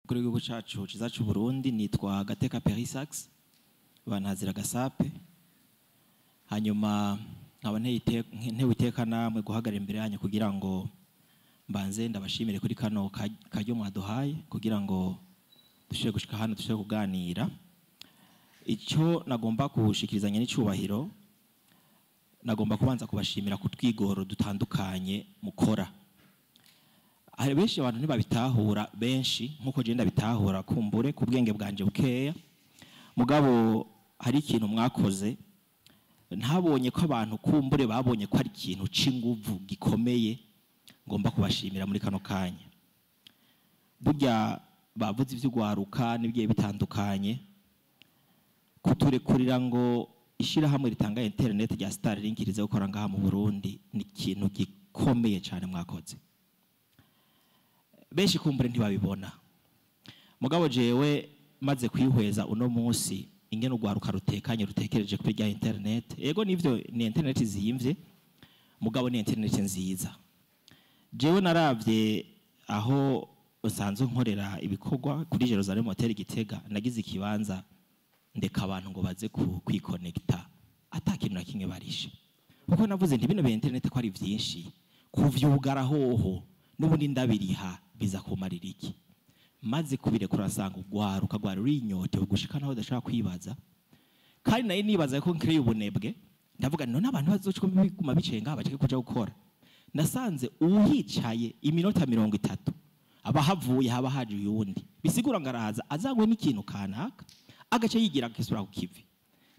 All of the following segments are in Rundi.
Kuri gihugu cacu ciza c'u Burundi, nitwa Gateka Perisax, bantazira Gasape. Hanyuma nkaba ntewe iteka namwe guhagarara imbere yanyu kugira ngo mbanze ndabashimire kuri kano karyo mwaduhaye kugira ngo dushobore gushika hano, dushobore kuganira. Icyo nagomba gushikirizanya n'icubahiro, nagomba kubanza kubashimira ku twigoro dutandukanye mukora. Hari benshi abantu ntibabitahura, benshi nkuko je ndabitahura kumbure ku bwenge bwanje bukeya, mugabo hari ikintu mwakoze ntabonye ko abantu kumbure babonye ko ari ikintu c'inguvu gikomeye. Ngomba kubashimira muri kano kanya. Burya bavuze ivy'ugwaruka n'ibigiye bitandukanye, kuturekurira ngo ishirahamwe ritanga internet rya Starlink rize gukora ngaha mu Burundi ni ikintu gikomeye cyane mwakoze. Benshi kumbure ntibabibona, mugabo jewe maze kwihweza uno munsi ingene urwaruka rutekanye, rutekereje kuri rya internet. Ego nivyo, ni internet ziyimvye, mugabo ni internet nziza. Jewe naravye aho usanzwe nkorera ibikorwa kuri Jerusalem Hotel Gitega, nagize ikibanza ndeka abantu ngo baze kwikonekta ata kintu na kimwe barishe, kuko navuze nti bino bya internet ko ari vyinshi, kuvyugara hoho n'ubundi ndabiriha biza kumarira iki? Maze kubirekura asanga ugwaruka rwari rurinyotewe gushika naho udashobora kwibaza. Kandi nayo nibaza ko nkreye ubunebwe, ndavuga none abantu bazocwa biguma bicaye ngaha baceke kuja gukora. Nasanze uhicaye iminota 30 aba havuye haba haje uyundi, bisigura ngo araza azanywe n'ikintu kanaka agace yigira akisura ku kivi.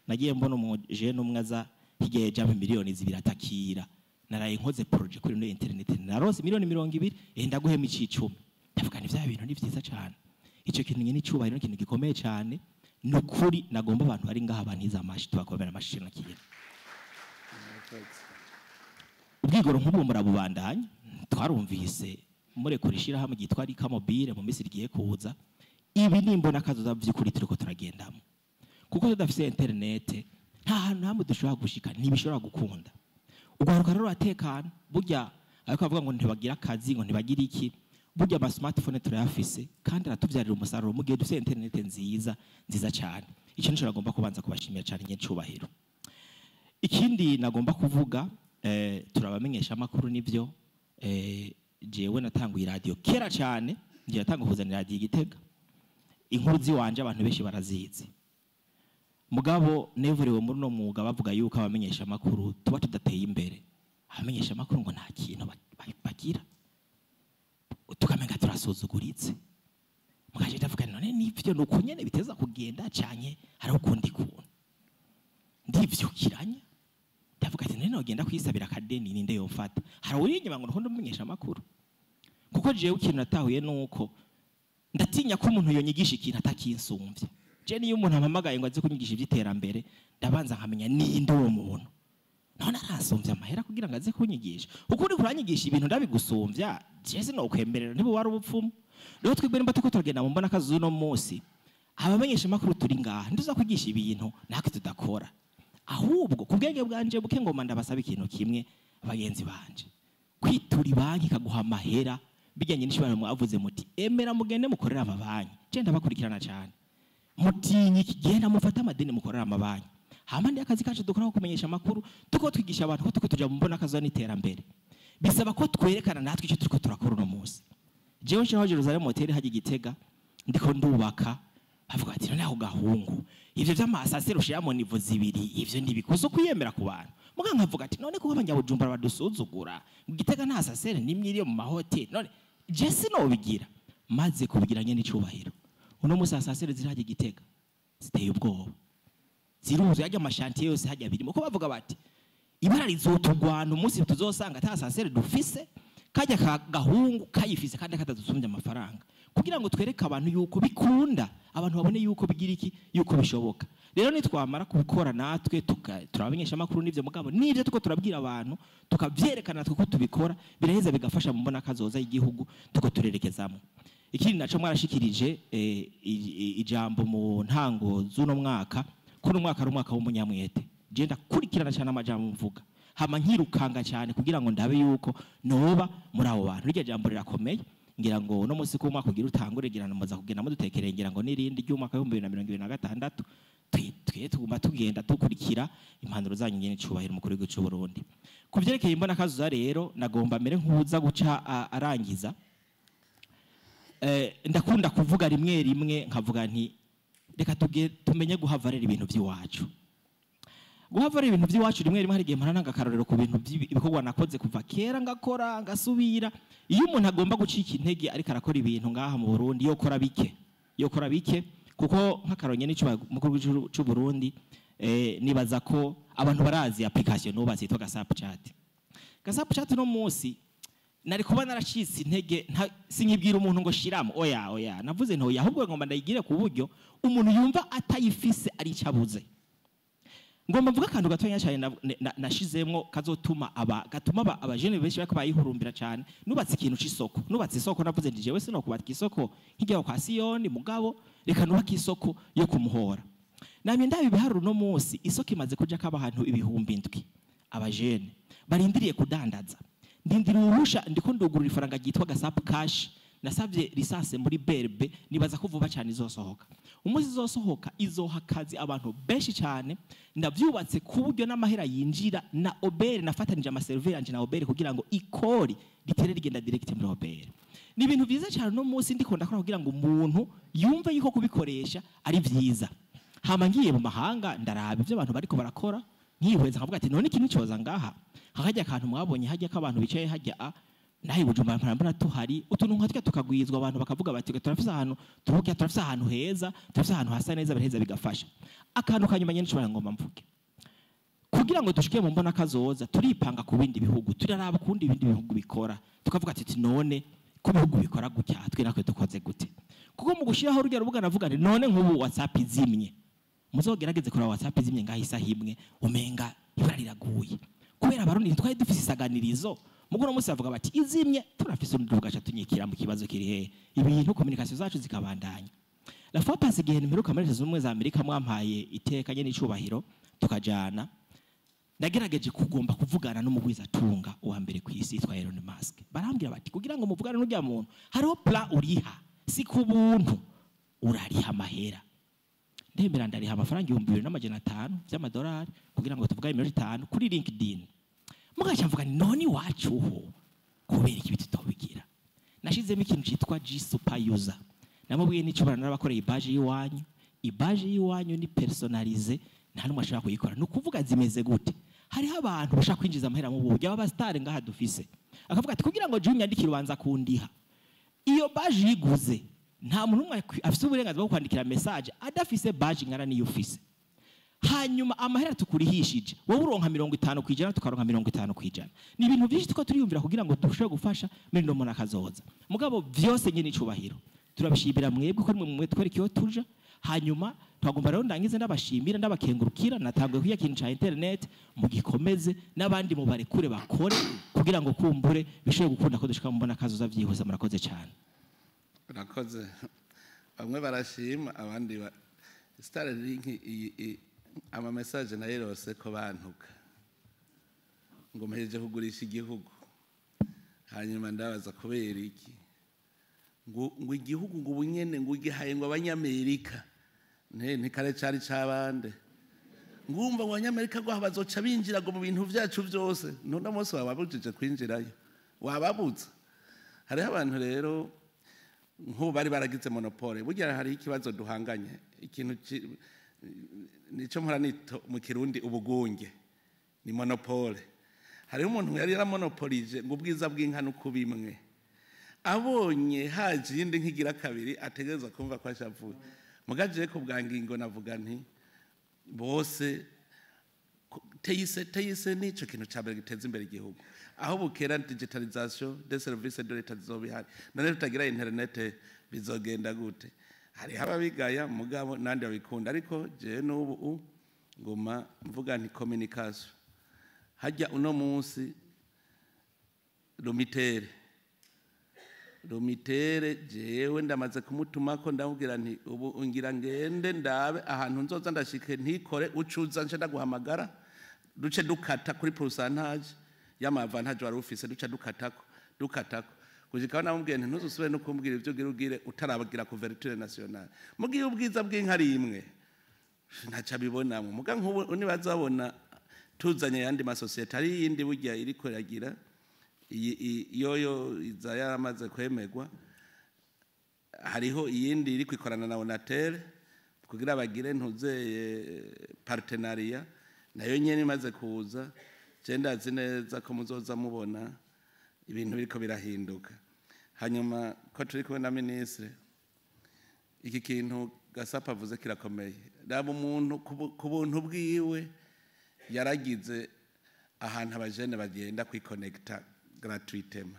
Nagiye mbona umujene umwe aza hirya y'ejo 2 miliyoni atakira: "Naraye nkoze projet kuri no internet, narose miliyoni 20, ndaguhema icicumi." Ndavuga ni vya bintu ni vyiza cyane. Ico kintu nyene icubahiro ni ikintu gikomeye cyane. Nukuri nagomba abantu bari ngaha bantiza amashi, tubakomera amashi na kintu. Ubwigoro nk'ubwo murabubandanya. Twarumvise murekura ishirahamwe ryitwa Rika Mobile mu minsi rigiye kuza. Ibi ni imbona kazoza vy'ukuri turiko turagendamo, kuko tudafise internet nta hantu hamwe dushobora gushika, ntibishobora gukunda. Ugwaruka rero uratekana burya, ariko bavuga ngo ntibagira akazi, ngo ntibagira iki. Burya ama smartphone turayafise kandi aratuvyarira umusaruro mu gihe dufise internet nziza nziza cyane. Icyo nico nagomba kubanza kubashimira cyane nyecubahiro. Ikindi nagomba kuvuga, turabamenyesha amakuru nivyo. Jewe natanguye radio kera cyane, ngiye natanga kuzana radio Igitega. Inkuru ziwanje abantu benshi barazizi, mugabo nevuriwe muri no mwuga bavuga yuko abamenyesha amakuru tuba tudateye imbere, abamenyesha amakuru ngo nta kintu bagira, tukamenga turasuzuguritse. Mugaje ndavuga none nivyo, nuko nyene biteza kugenda canke hari ukundi kuntu? Ndivyukiranya ndavuga ati none nogenda kwisabira akadeni, ninde yomfata? Hari uri inyuma ngo nkundi umumenyesha amakuru? Kuko jewe ikintu natahuye nuko ndatinya ko umuntu yonyigisha ikintu atakinsumvye. Je niyo umuntu ampamagaye ngo aze kunyigisha ivy'iterambere, ndabanza nkamenya ninde uwo muntu, none arasumvya amahera kugira ngo aze kunyigisha? Kuko uri kuranyigisha ibintu ndabigusumvya, je sinokwemerera, ntibu wari ubupfumu. Rero twebwe nimba turiko turagenda mu mbona kazi uno munsi, abamenyesha makuru turi ngaha ntituza kwigisha ibintu natwe tudakora. Ahubwo ku bwenge bwanje buke ngoma ndabasaba ikintu kimwe, bagenzi banje: kwitura banki ikaguha amahera bijyanye n'ishobora. Mwavuze muti emera mugende mukorera amabanki, je ndabakurikirana cyane. Mutinye ikigenda mufate amadeni mukorera amabanki. Hamande y'akazi kacu dukora ko kumenyesha amakuru, tuko twigisha abantu ko tuko tuja mu mbona kazoza n'iterambere, bisaba ko twerekana natwe icyo turiko turakora uno munsi. Jewe nshiraho Jerusalem Hotel hajya Igitega, ndiko ndubaka, bavuga ati none ako gahungu, ivyo vy'amasasero ushira mu niveau zibiri, ivyo ntibikuze kwiyemera ku bantu. Muga nkavuga ati none kuba abanyabujumbura badusuzugura, Gitega nta ascenseur nimwe iri mu mahoteli, none je sinobigira? Maze kubigira nyene icubahiro, uno musi ascenseur ziri hajya Igitega ziteye ubwoba, ziruzuye hajya, ama chantier yose hajya birimo. Ko bavuga bati ibara rizotugwana umunsi tuzosanga ata ascenseur dufise, kajya ka gahungu kayifise kandi katadusumbya amafaranga, kugira ngo twereke abantu yuko bikunda, abantu babone yuko bigira iki, yuko bishoboka. Rero nitwamara kubikora natwe turabamenyesha amakuru n'ivyo, mugabo n'ivyo tuko turabwira abantu tukavyerekana natwe ko tubikora, biraheza bigafasha mu mbona kazoza y'igihugu tuko turerekezamo. Ikindi naco, mwarashikirije ijambo mu ntango z'uno mwaka ko uno mwaka ari umwaka w'umunyamwete. Je ndakurikirana cyane amajambo mvuga, hama nkirukanga cyane kugira ngo ndabe yuko noba muri abo bantu. Iryo jambo rirakomeye. Ngira ngo no musi ku mwaka ugira utangure, ngira ngo muza kugenda mudutekereye, ngira ngo n'irindi ry'umwaka w'2026. Twe tuguma tugenda dukurikira impanuro zanyu nyene, icubahiro umukuru w'igihugu c'u Burundi. Ku vyerekeye imbona kazoza rero, nagomba mbere nkuza guca arangiza. Ndakunda kuvuga rimwe rimwe nkavuga nti reka tumenye guhavarira ibintu by'iwacu, guhavarira ibintu by'iwacu. Rimwe rimwe hari igihe mpora ntanga akarorero ku bintu ibikorwa nakoze kuva kera, ngakora ngasubira. Iyo umuntu agomba gucika intege ariko arakora ibintu ngaha mu Burundi, yokora bike, yokora bike, kuko nk'akaronye n'ico mukuru w'igihugu c'u Burundi, nibaza ko abantu barazi application nubatse yitwa Gasap Chat. Gasap Chat no munsi nari kuba naracitse intege, sinkibwira umuntu ngo shiramo, oya oya, navuze ntoya, ahubwo ngomba ndayigire ku buryo umuntu yumva atayifise ari icabuze. Ngomba mvuga akantu gatonya cyane nashizemwo kazotuma aba gatuma abajene benshi bariko bayihurumbira cyane. Nubatse ikintu c'isoko, nubatse isoko, navuze nti jewe sinokubaka isoko nk'ijya kwa Siyoni, mugabo reka nubake isoko yo kumuhora. Namye ndaba ibiharuro, no munsi isoko imaze kuja k'abantu 7000 abajene barindiriye kudandaza. Ndindiriye uruhusha, ndiko ndugurura ifaranga ryitwa Gasap Cash. Nasabye licence muri BRB, nibaza ko vuba cyane izosohoka. Umunsi izosohoka izoha akazi abantu benshi cyane. Ndavyubatse ku buryo n'amahera yinjira na OBR, nafatanije amaseriveri yanje na OBR kugira ngo ikori ritere rigenda direct muri OBR. Ni ibintu byiza cyane no munsi ndiko ndakora kugira ngo umuntu yumve yuko kubikoresha ari vyiza. Hama ngiye mu mahanga ndaraba ivyo abantu bariko barakora, nkihweza nkavuga ati none ikintu coza ngaha hakajya akantu mwabonye hajya k'abantu bicaye hajya a nahi Bujumbura mpora mbona tuhari utuntu nka twe tukagwizwa, abantu bakavuga bati turafise ahantu turuhuka, turafise ahantu heza, turafise ahantu hasa neza, biraheza bigafasha. Akantu kanyuma nyene nshobora ngomba mvuge, kugira ngo dushike mu mbona kazoza, turipanga ku bindi bihugu, turaraba kundi ibindi bihugu bikora, tukavuga ati none ko bihugu bikora gutya, twe natwe dukoze gute? Kuko mu gushiraho rujya rubuga navuga nti none nk'ubu WhatsApp izimye, muzogerageze kuraba WhatsApp izimye ngaho isaha imwe, umenga ibara riraguye, kubera Abarundi ntitwari dufise isaganirizo. Mugo no munsi bavuga bati izimye, turafise urundi rubuga tunyikira mu kibazo kiri hehe, ibintu communication zacu zikabandanya. La fois passée, igihe mperuka muri Leta Zunze Ubumwe za Amerika, mwampaye iteka nyene n'icubahiro tukajana, nagerageje kugomba kuvugana n'umugwizatunga wa mbere ku isi yitwa Elon Musk. Barambwira bati kugira ngo muvugane n'urya muntu hariho plan uriha, si ku buntu, urariha amahera. Ndemera ndariha amafaranga 2500 by'amadolari kugira ngo tuvugane iminota 5 kuri LinkedIn. Mugaca mvuga nti none iwacu ho kubera iki tutobigira? Nashizemo ikintu citwa G Super User. Namubwiye n'ico narabakoreye ibaje y'iwanyu, ibaje y'iwanyu ni personnalisé, nta numwe ashobora kuyikora. Ni ukuvuga zimeze gute? Hariho abantu bashaka kwinjiza amahera mu buryo aba star ngaha dufise, akavuga ati kugira ngo Junior yandikire ubanza kundiha. Iyo baje yiguze, nta muntu umwe afise uburenganzira bwo kwandikira message adafise badge ingana niyo ufise. Hanyuma amahera tukurihishije, wowe uronka 50%, tukaronka 50%. Ni ibintu byinshi tuko turiyumvira kugira ngo dushobore gufasha muri no mbona kazoza. Mugabo vyose nyine icubahiro turabishimira mwebwe ko nimwe mwe twereka iyo tuja. Hanyuma twagomba rero ndangize ndabashimira, ndabakengurukira. Natanguye kwiya kintu ca internet, mugikomeze n'abandi mubarekure bakore kugira ngo kumbure bishobore gukunda ko dushika mu mbona kazoza vyihuse. Murakoze cyane. Urakoze. Bamwe barashima, abandi ba Starlink iyi ama message nayirose ko bantuka ngo mpejeje kugurisha igihugu. Hanyuma ndabaza kubera iki, ngo igihugu ngo ubunyene ngo ugihaye ngo Abanyamerika, nte ntikare cari cabande, ngumva ngo Abanyamerika ngo bazoca binjira ngo mu bintu vyacu vyose. None munsi wababujije kwinjirayo, wababuza. Hariho abantu rero nk'ubu bari baragize monopole. Burya hariho ikibazo duhanganye, ikintu nico mpora nito mu Kirundi ubugunge ni monopole. Hariho umuntu yari yaramonopolije ngo ubwiza bw'inka nuko bimwe, abonye haje iyindi nkigira kabiri ategereza kumva ko ashavuye. Mugaje ku bwa ngingo navuga nti bose teyise teyise nico kintu ca mbere giteza imbere igihugu. Aho bukera digitalisation des services de l'État zizobihari, none tutagira internet bizogenda gute? Hariho ababigaya, mugabo nandi babikunda. Ariko jewe n'ubu nguma mvuga nti communication hajya uno munsi Lumitel, Lumitel jewe ndamaze kumutumako, ndamubwira nti ubu ngira ngende ndabe ahantu nzoza ndashike ntikore, ucuza nce ndaguhamagara, duce dukata kuri pourcentage y'ama avantage wari ufise, duce dukatako dukatako. Gushikaho namubwiye nti ntuzusubire no kumbwira ivyo ugira ugire utarabagira couverture nationale. Mugiye ubwiza bw'inka ari imwe, ntaca abibonamwo. Muga nk'ubu nibazabona tuzanye ayandi masosiyete, hari iyindi burya iriko iragira yoyo iza yaramaze kwemerwa. Hariho iyindi iri kwikorana na Onatel kugira bagire ntuzeye partenariat, nayo nyene imaze kuza, je ndazi neza ko muzoza mubona ibintu biriko birahinduka. Hanyuma ko turi kumwe na ministre, iki kintu Gasapa avuze kirakomeye. Raba umuntu ku buntu bwiwe yaragize ahantu abajene bagenda kwikonekita gratuitement,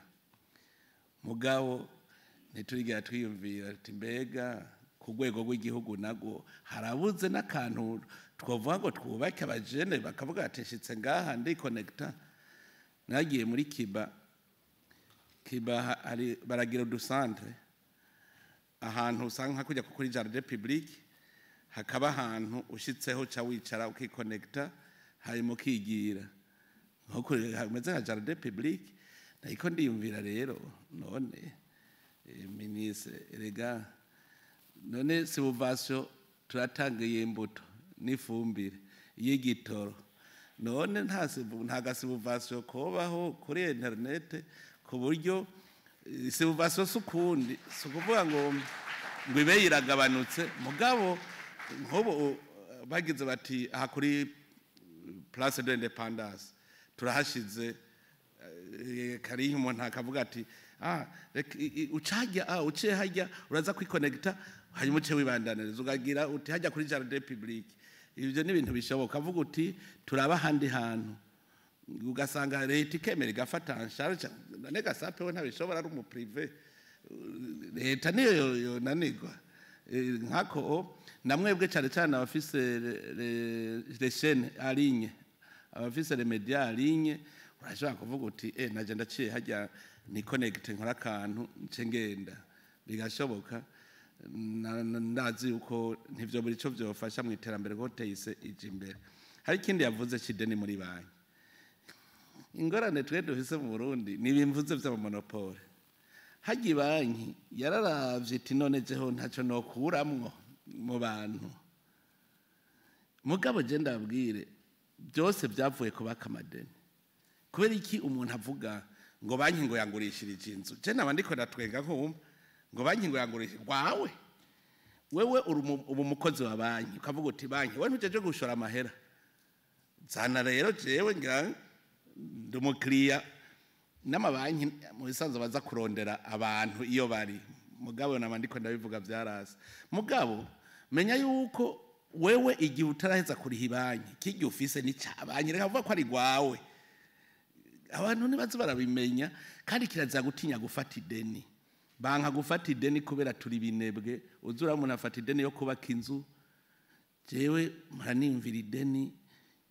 mugabo ntiturigera twiyumvira ati mbega ku rwego rw'igihugu nagwo harabuze n'akantu twovuga ngo twubake, abajene bakavuga ati nshitse ngaha ndikonekita. Nagiye muri Kiba, Kiba hari baragira uducentre ahantu usanga nka kujya kuri jardin public, hakaba ahantu ushitseho uca wicara ukikonekita, hanyuma ukigira nko kuri hameze nka jardin public. Ariko ndiyumvira rero none ministre, erega none subvention turatanga imbuto n'ifumbire y'igitoro, none nta gasubvention kobaho kuri internet, ku buryo subvention si ukundi, si ukuvuga ngo ibe iragabanutse, mugabo nk'ubu bagize bati aha kuri Place de l'Indépendance turahashize kariho umuntu akavuga ati ah reka ucajya, ah uciye hajya uraza kwikonekita, hanyuma uce wibandaniriza ukagira uti hajya kuri jardin public. Ibyo ni ibintu bishoboka. Avuga uti turaba ahandi hantu, ugasanga leta ikemera igafata en charge. None Gasape we ntabishobora, ari umu privé, leta niyo yonanirwa. Nkako namwebwe cyane cyane abafise les chaînes en ligne, abafise les médias en ligne, urashobora kuvuga uti naje ndaciye hajya ni connect nkora akantu nce ngenda, bigashoboka. Ndazi yuko ntivyo buri cyo vyofasha mu iterambere ko teyise ije imbere. Hari ikindi yavuze c'ideni muri banki. Ingorane twe dufise mu Burundi ni ibimvuze vy'amamonopole. Harya banki yararavye iti none jeho ntaco nokuramwo mu bantu. Mugabo je ndabwire, byose byavuye kubaka amadeni. Kubera iki umuntu avuga ngo banki ngo yangurishirije inzu? Je naba ndiko ndatwenga nkumva ngo banki ngo yangurishirije wawe. Wewe uri ubu umukozi wa banki, ukavuga uti banki wewe ntujeje gushora amahera, zana rero jewe ngira ndi umukiriya. N'amabanki mu bisanzwe baza kurondera abantu iyo bari. Mugabo naba ndiko ndabivuga byarase. Mugabo menya yuko wewe igihe utaraheza kuriha ibanki, kijya ufise ni ca banki, reka kuvuga ko ari gwawe. Abantu ntibaze barabimenya. Kandi kiraza gutinya gufata ideni, banka gufata ideni kubera turi binebwe. Uzura umuntu afata ideni yo kubaka inzu. Jewe muranimvira ideni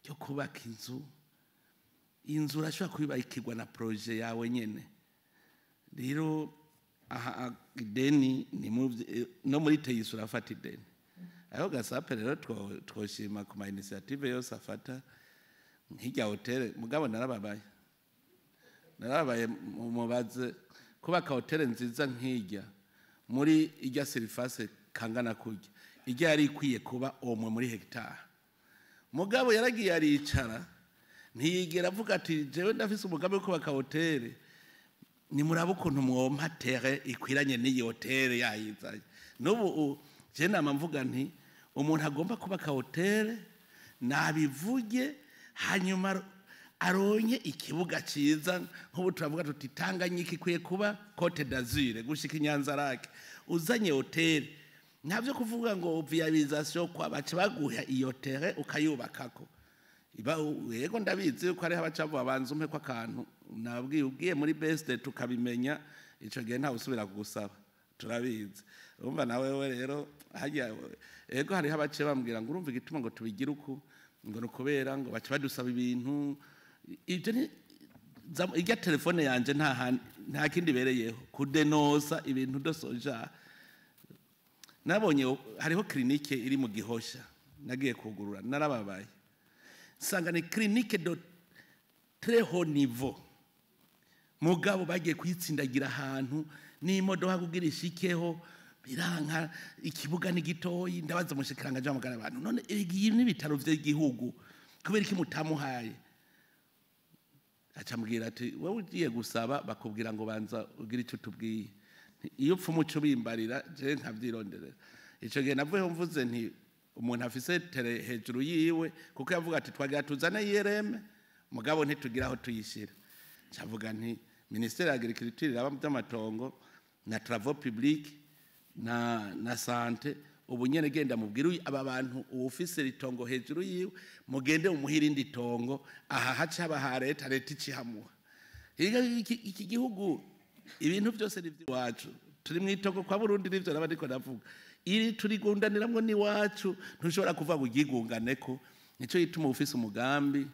ryo kubaka inzu, inzu urashobora kubibakirwa na projet yawe nyene. Rero aha ideni ni no muri teyisi urafata ideni. Aho Gasape rero twoshima ku ma initiative yose afata nk'irya hôtel. Mugabo narababaye, narababaye. Mubaze kubaka hôtel nziza nk'irya muri irya surface kangana kurya, irya yari ikwiye kuba omwe muri hectare. Mugabo yaragiye aricara, ntiyigera avuga ati jewe ndafise umugambi wo kubaka hôtel, nimuraba ukuntu mwompa terre ikwiranye n'iyi hôtel yayizanye. N'ubu je nama mvuga nti umuntu agomba kubaka hôtel nabivuge, hanyuma aronke ikibuga ciza. Nk'ubu turavuga tuti Tanganyika ikwiye kuba Côte d'Azur gushika Inyanza-Lac. Uzanye hôtel, ntavyo kuvuga ngo viabilisation, kwa baca baguha iyo terre ukayubakako. Iba yego, ndabizi yuko hariho abacavuga banza umpe ko akantu. Nabwiye ubwiye muri best tukabimenya, ico gihe ntawe usubira kugusaba, turabizi. Urumva nawe we rero hajya yego, hariho abace bambwira ngo urumva igituma ngo tubigire uku, ngo nukubera ngo baca badusaba ibintu. Ibyo ni irya telefone yanje, nta kindi bereyeho kudenosa ibintu dosoja. Nabonye hariho clinique iri mu Gihosha nagiye kugurura, narababaye nsanga ni clinique de très haut niveau. Mugabo bagiye kuyitsindagira ahantu n'imodoka kugira ishikeho biranka, ikibuga ni gitoyi. Ndabaza umushikiranganje w'amagara abantu, none ibi n'ibitaro vy'igihugu kubera iki mutamuhaye? Acambwira ati wowe ugiye gusaba bakubwira ngo banza ugire icyo utubwiye, iyo upfa umuco ubimbarira je nkavyironderera. Ico gihe navuyeho mvuze nti umuntu afise tere hejuru yiwe, kuko yavuga ati twagira tuzane IRM mugabo ntitugira aho tuyishira. Ncavuga nti ministère ya agriculture iraba by'amatongo na travaux publics na santé, ubu nyene genda mubwire aba bantu uwufise ritongo hejuru yiwe mugende umuhira indi tongo aha haca haba ha leta, leta icihamuha. Iki gihugu ibintu byose ni iwacu, turi mu itongo kwa Burundi, nivyo naba ndiko ndavuga, iri turigundaniramwo n'iwacu, ntushobora kuvuga ngo uryiguganeko. Nico gituma ufise umugambi,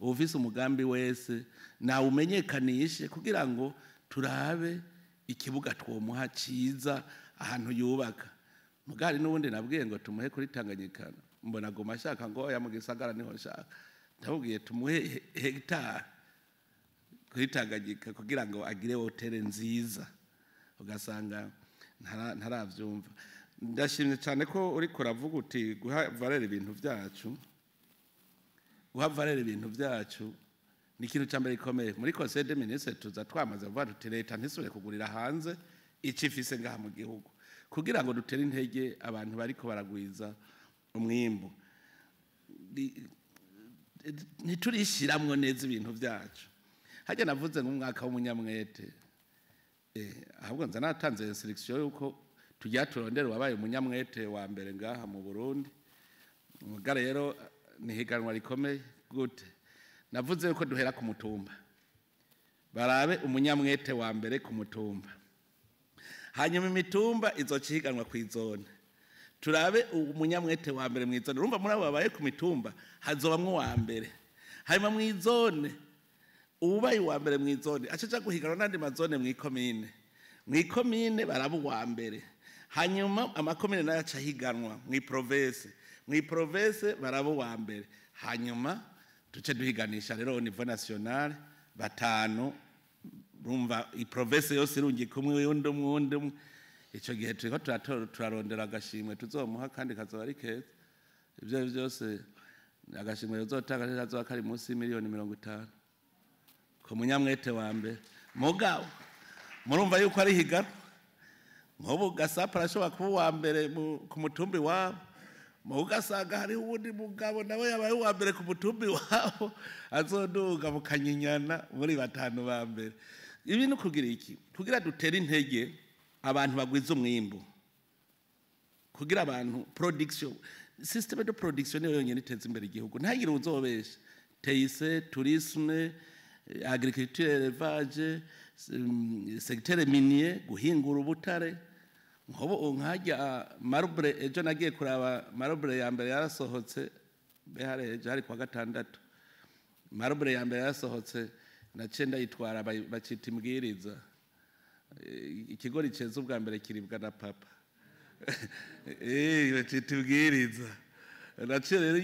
ufise umugambi wese nawe umenyekanishe kugira ngo turabe ikibuga twomuha ciza ahantu yubaka. Mugari n'ubundi nabwiye ngo tumuhe kuri Tanganyika, mbona goma ashaka ngo oya mu gisagara niho nshaka. Ndabubwiye tumuhe hegitari kuri Tanganyika kugira ngo agire hoteli nziza, ugasanga ntaravyumva. Ndashimye cyane ko uriko uravuga uti guha valeur ibintu vyacu, guha valeur ibintu vyacu ni ikintu cya mbere gikomeye. Muri conseil des ministres tuza twamaze kuvuga tuti leta ntisubire kugurira hanze ico ifise ngaha mu gihugu, kugira ngo dutere intege abantu bariko baragwiza umwimbu. Ntiturishiramwo neza ibintu vyacu. Harya navuze nk'umwaka w'umunyamwete, ahubwo nza natanze instruction yuko tujya turondera wabaye umunyamwete wa mbere ngaha mu Burundi. Muga rero ni higanwa rikomeye gute? Navuze yuko duhera ku mutumba, barabe umunyamwete wa mbere ku mutumba, hanyuma imitumba izoca ihiganwa kw'izone, turabe umunyamwete wa mbere mw'izone. Urumva muri abo babaye ku mitumba hazobamwo uwa mbere, hanyuma mw'izone uwubaye uwa mbere mw'izone aca aja guhiganwa n'andi mazone mw'ikomine, mw'ikomine baraba uwa mbere, hanyuma amakomine nayo aca ahiganwa mw'iprovince, mw'iprovince baraba uwa mbere, hanyuma duce duhiganisha rero au niveau national batanu. Urumva iprovince yose irungika umwe, uwundi umwe, uwundi umwe. Ico gihe turiko turarondera agashimwe tuzomuha, kandi kazoba ari keza. Ivyo ari vyose agashimwe uzotanga kazoba kari munsi y'imiliyoni 50 ku munyamwete wa mbere. Mugabo murumva yuko ari higanwa. Nk'ubu Gasapa arashobora kuba uwa mbere ku mutumbi wabo, ugasanga hariho uwundi mugabo nawe yabaye uwa mbere ku mutumbi wabo, azoduga mukanyinyana muri batanu ba mbere. Ibi ni kugira iki? Kugira dutere intege abantu bagwiza umwimbu, kugira abantu production, système de production niyo yonyene iteza imbere igihugu. Ntagire uzobesha TIC, tourisme, agriculture, élevage, secteur minier, guhingura ubutare. Nkobo nkajya marbre, ejo nagiye kuraba marbre ya mbere yarasohotse, behare ejo hari kwa gatandatu, marbre ya mbere yarasohotse, naciye ndayitwara bacita imbwiriza. Ikigori ceza ubwa mbere kiribwa na papa, bacita imbwiriza. Naciye rero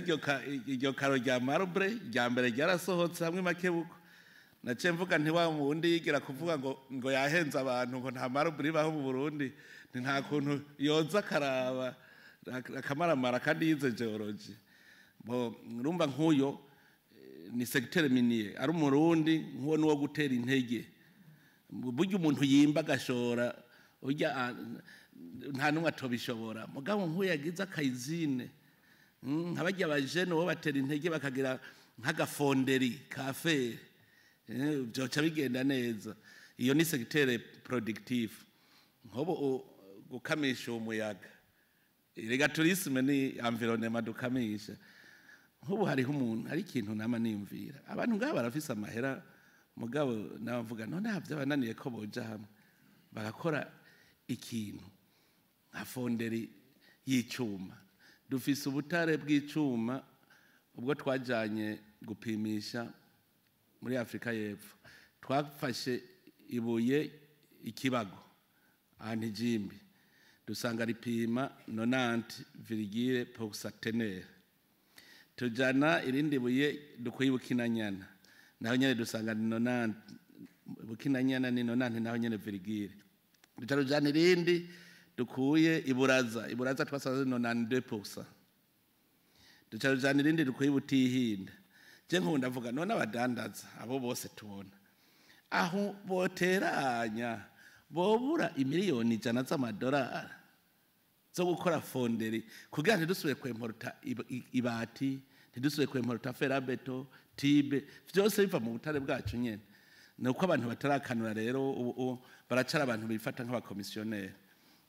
iryo karo rya marbre rya mbere ryarasohotse hamwe makebuko. Naciye mvuga nti wa wundi yigira kuvuga ngo yahenze abantu ngo nta marbre ibaho mu Burundi, ni nta kuntu yoza akaraba akamaramara kandi yize geology. Bo urumva nk'uyo ni secteur minier, ari umurundi nk'uwo nuwo gutera intege. Burya umuntu yimba agashora urya nta numwe atobishobora, mugabo nk'uyo yagize akayizine, nka barya abajene bo batera intege bakagira nk'agafonderi ka fer, byoca bigenda neza. Iyo ni secteur productif. Nkobo gukamisha umuyaga, erega tourisme ni environnement dukamisha. Nk'ubu hariho umuntu, hari ikintu nama niyumvira, abantu ngaba barafise amahera, mugabo nabavuga none havyabananiye ko boja hamwe bagakora ikintu nka fonderie y'icuma. Dufise ubutare bw'icuma ubwo twajanye gupimisha muri Afrika y'Epfo, twafashe ibuye ikibago ahantu ijimbi, dusanga ripima 90,% teneur. Tujana irindi buye dukuye Bukinanyana, naho nyene dusanga ni 90 Bukinanyana ni nonante naho nyene virgule. Duca rujana irindi dukuye Iburaza, Iburaza twasanze 92%. Duca rujana irindi dukuye Butihinda. Je nkunda ndavuga none abadandaza abo bose tubona aho boteranya bobura imiliyoni 100 z'amadolari zo gukora fonderie kugira ntidusubire kwemporuta ibati, ntidusubire kwemporuta fer à béton, tube, vyose biva mu butare bwacu nyene. Ni uko abantu batarakanura rero, ubu baracara abantu bifata nk'abakomisiyoneri,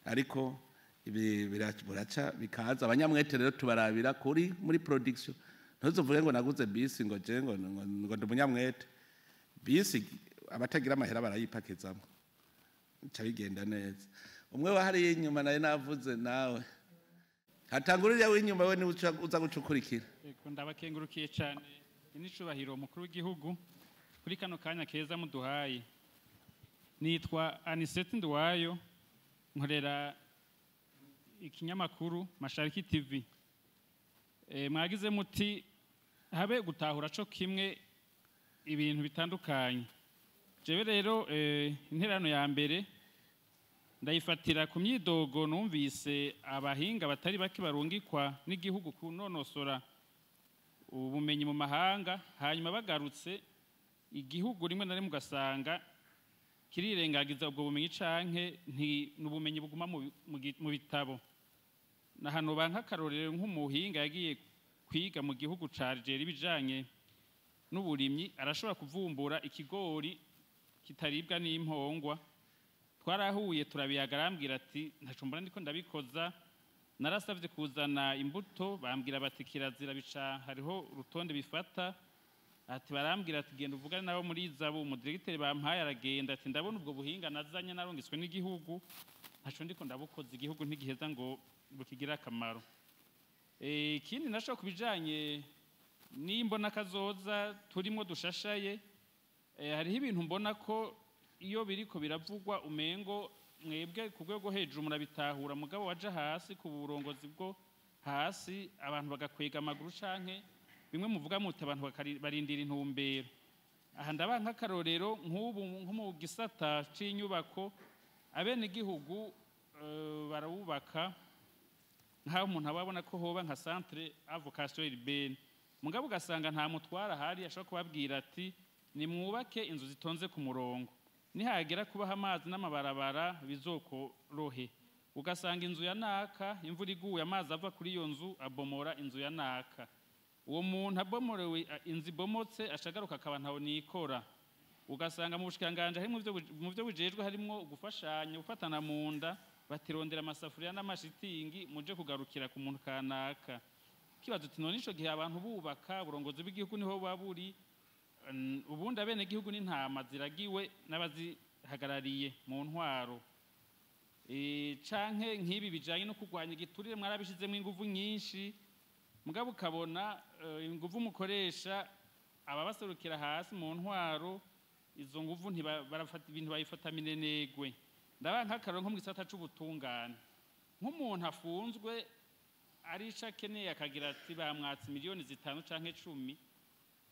ariko ibi buraca bikaza. Abanyamwete rero tubarabira kuri muri production. Ntuzovuge ngo naguze bisi ngo je ngo ndi umunyamwete. Bisi abatagira amahera barayipakizamo, bica bigenda neza. Umwe wa hariya inyuma nawe navuze, nawe hatangurira w'inyuma, we niwe uza guca ukurikira. Ego, ndabakengurukiye cyane n'icubahiro umukuru w'igihugu kuri kano kanya keza muduhaye. Nitwa Anisete Nduwayo, nkorera ikinyamakuru Mashariki TV. Mwagize muti habe gutahura co kimwe ibintu bitandukanye. Jewe rero interano ya mbere ndayifatira ku myidogo numvise abahinga batari bake barungikwa n'igihugu kunonosora ubumenyi mu mahanga, hanyuma bagarutse igihugu rimwe na rimwe ugasanga kirirengagiza ubwo bumenyi canke nti n'ubumenyi buguma mu bitabo. Na hano ba nk'akarorero, nk'umuhinga yagiye kwiga mu gihugu ca Algeria ibijanye n'uburimyi, arashobora kuvumbura ikigori kitaribwa n'impongwa. Twarahuye turabiyaga, arambwira ati: "Ntaco mbona ndiko ndabikoza. Narasavye kuzana imbuto, bambwira bati kirazira, bica hariho urutonde bifata." Ati barambwira ati: "Genda uvugane nabo muri ISABU." Umudiregiteri bampaye aragenda, ati: "Ndabona ubwo buhinga nazanye narungiswe n'igihugu, ntaco ndiko ndabukoza, igihugu ntigiheza ngo bukigire akamaro." Ikindi naco ku bijanye n'imbona kazoza turimo dushashaye, hariho ibintu mbona ko iyo biriko biravugwa umengo mwebwe ku rwego hejuru murabitahura, mugabo waja hasi ku burongozi bwo hasi abantu bagakwega amaguru, canke bimwe muvuga muti abantu barindira intumbero. Aha ndaba nk'akarorero nk'ubu nko mu gisata c'inyubako, abenegihugu barawubaka nk'aho umuntu aba abona ko hoba nka centre à vocation urbaine, mugabo ugasanga nta mutwara ahari ashobora kubabwira ati: "Nimwubake inzu zitonze ku murongo, nihagera kubaha amazi n'amabarabara bizokorohe." Ugasanga inzu ya naka, imvura iguye, amazi ava kuri iyo nzu abomora inzu ya naka. Uwo muntu abomorewe, inzu ibomotse, ashagaruka akaba ntawe nikora. Ugasanga mu bushikiranganji harimwo mu byo bujejwe harimwo gufashanya, gufatana mu nda, batirondera amasafuriya n'amashitingi muje kugarukira ku muntu kanaka. Kibazo uti: none ico gihe abantu bubaka, uburongozi bw'igihugu niho buba buri? Ubundi abenegihugu n'intama ziragiwe n'abazihagarariye mu ntwaro. Canke nk'ibi bijanye no kurwanya igiturire, mwarabishizemo inguvu nyinshi, mugabo ukabona inguvu mukoresha ababaserukira hasi mu ntwaro, izo nguvu barafata ibintu bayifata minenegwe. Ndaba nk'akaroro nko mu gisata c'ubutungane, nk'umuntu afunzwe ari ico akeneye, akagira ati bamwatse miliyoni 5 canke 10,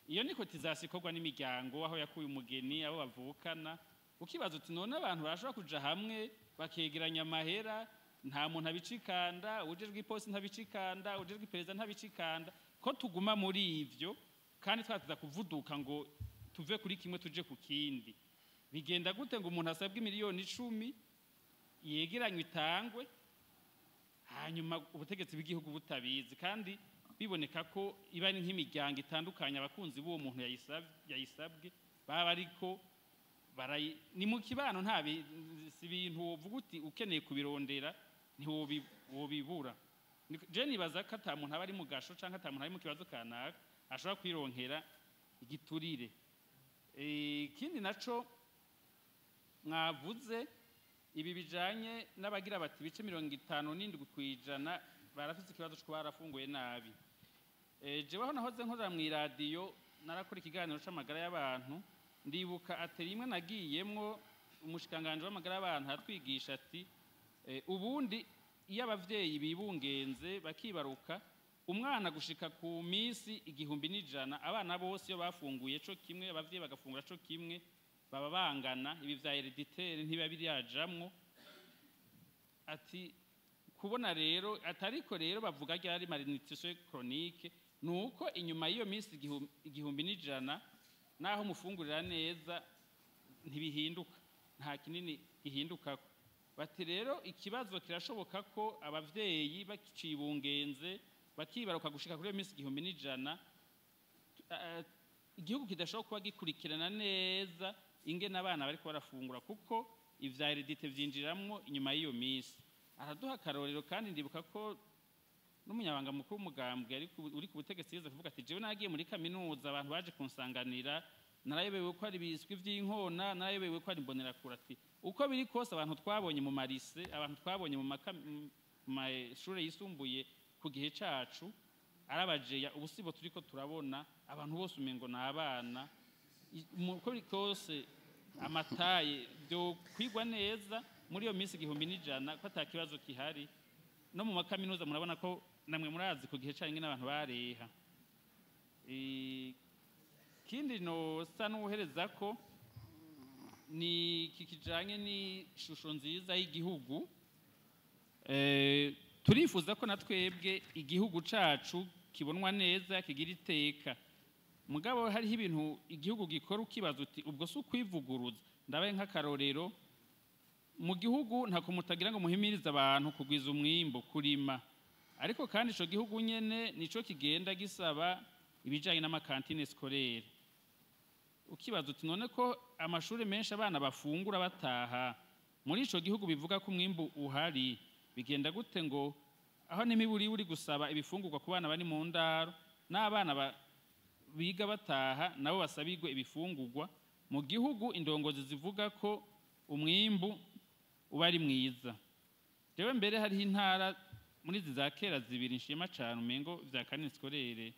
iyo niko tizasikorwa n'imiryango aho yakuye umugeni, abo bavukana. Ukibaza uti: none abantu barashobora kuja hamwe bakegeranya amahera, nta muntu abicikanda, ujejwe iposi ntabicikanda, ujejwe iperereza ntabicikanda, ko tuguma muri ivyo kandi twatiza kuvuduka ngo tuve kuri kimwe tuje ku kindi? Bigenda gute ngo umuntu asabwe miliyoni 10 yegeranywe itangwe, hanyuma ubutegetsi bw'igihugu butabizi, kandi biboneka ko iba ari nk'imiryango itandukanye, abakunzi b'uwo muntu yayisabwe baba ariko ni mu kibano, nta si ibintu wovuga uti ukeneye kubirondera ntiwobibura. Je nibaza ko ata muntu aba ari mu gasho canke ata muntu ari mu kibazo kanaka ashobora kwironkera igiturire. Ikindi naco mwavuze, ibi bijanye n'abagira bati 57% barafise ikibazo co kuba barafunguye nabi. Jewe aho nahoze nkorera mw'iradiyo, narakora ikiganiro c'amagara y'abantu. Ndibuka atelier imwe nagiyemwo, umushikiranganji w'amagara y'abantu aratwigisha ati: "Ubundi iyo abavyeyi bibungenze bakibaruka umwana gushika ku misi 1100, abana bose iyo bafunguye co kimwe, abavyeyi bagafungura co kimwe, Baba bangana, ibi vya héréditaire ntiba biriyajamwo. Ati kubona rero atariko rero bavuga ryari malnutrition chronique, nuko inyuma y'iyo minsi 1100, naho mufungurira neza, ntibihinduka, nta kinini gihindukako. Bati rero ikibazo kirashoboka ko abavyeyi bakicibungenze, bakibaruka gushika kuri iyo minsi 1100, igihugu kidashobora kuba gikurikirana neza ingene abana bariko barafungura, kuko ivya hérédité vyinjiramwo inyuma y'iyo minsi. Araduha akarorero, kandi ndibuka ko n'umunyabanga mukuru w'umugambwe uri ku butegetsi yize kuvuga ati: "Jewe nagiye muri kaminuza, abantu baje kunsanganira, narayobewe ko ari ibiswi vy'inkona, narayobewe ko ari imbonerakure." Ati uko biri kose, abantu twabonye mu ma lycées, abantu twabonye mu mashure yisumbuye ku gihe cacu arabajeya, ubusibo turiko turabona, abantu bose umengo ni abana. Uko biri kose, ama tailles byo kwigwa neza muri iyo minsi 1100, ko ata kibazo kihari. No mu makaminuza murabona ko namwe murazi ku gihe canyu n'abantu bareha. Kindi nosa n'uhereza ko ni iki kijanye n'ishusho nziza y'igihugu. Turifuza ko na twebwe igihugu cacu kibonwa neza, kigira iteka. Mugabo hariho ibintu igihugu gikora ukibaza uti: "Ubwo si ukwivuguruza?" Ndabaye nk'akarorero, mu gihugu ntako mutagira ngo muhimirize abantu kugwiza umwimbo, kurima, ariko kandi ico gihugu nyene nico kigenda gisaba ibijanye n'ama cantines scolaires. Ukibaza uti: "None ko amashuri menshi abana bafungura bataha, muri ico gihugu bivuga ko umwimbu uhari, bigenda gute ngo aho n'imiburi uri gusaba ibifungurwa ku bana bari mu ndaro, n'abana biga bataha nabo basabirwe ibifungurwa, mu gihugu indongozi zivuga ko umwimbu uba ari mwiza?" Jewe mbere hariho intara muri izi za kera zibiri nshima cane, umengo vya cantine scolaire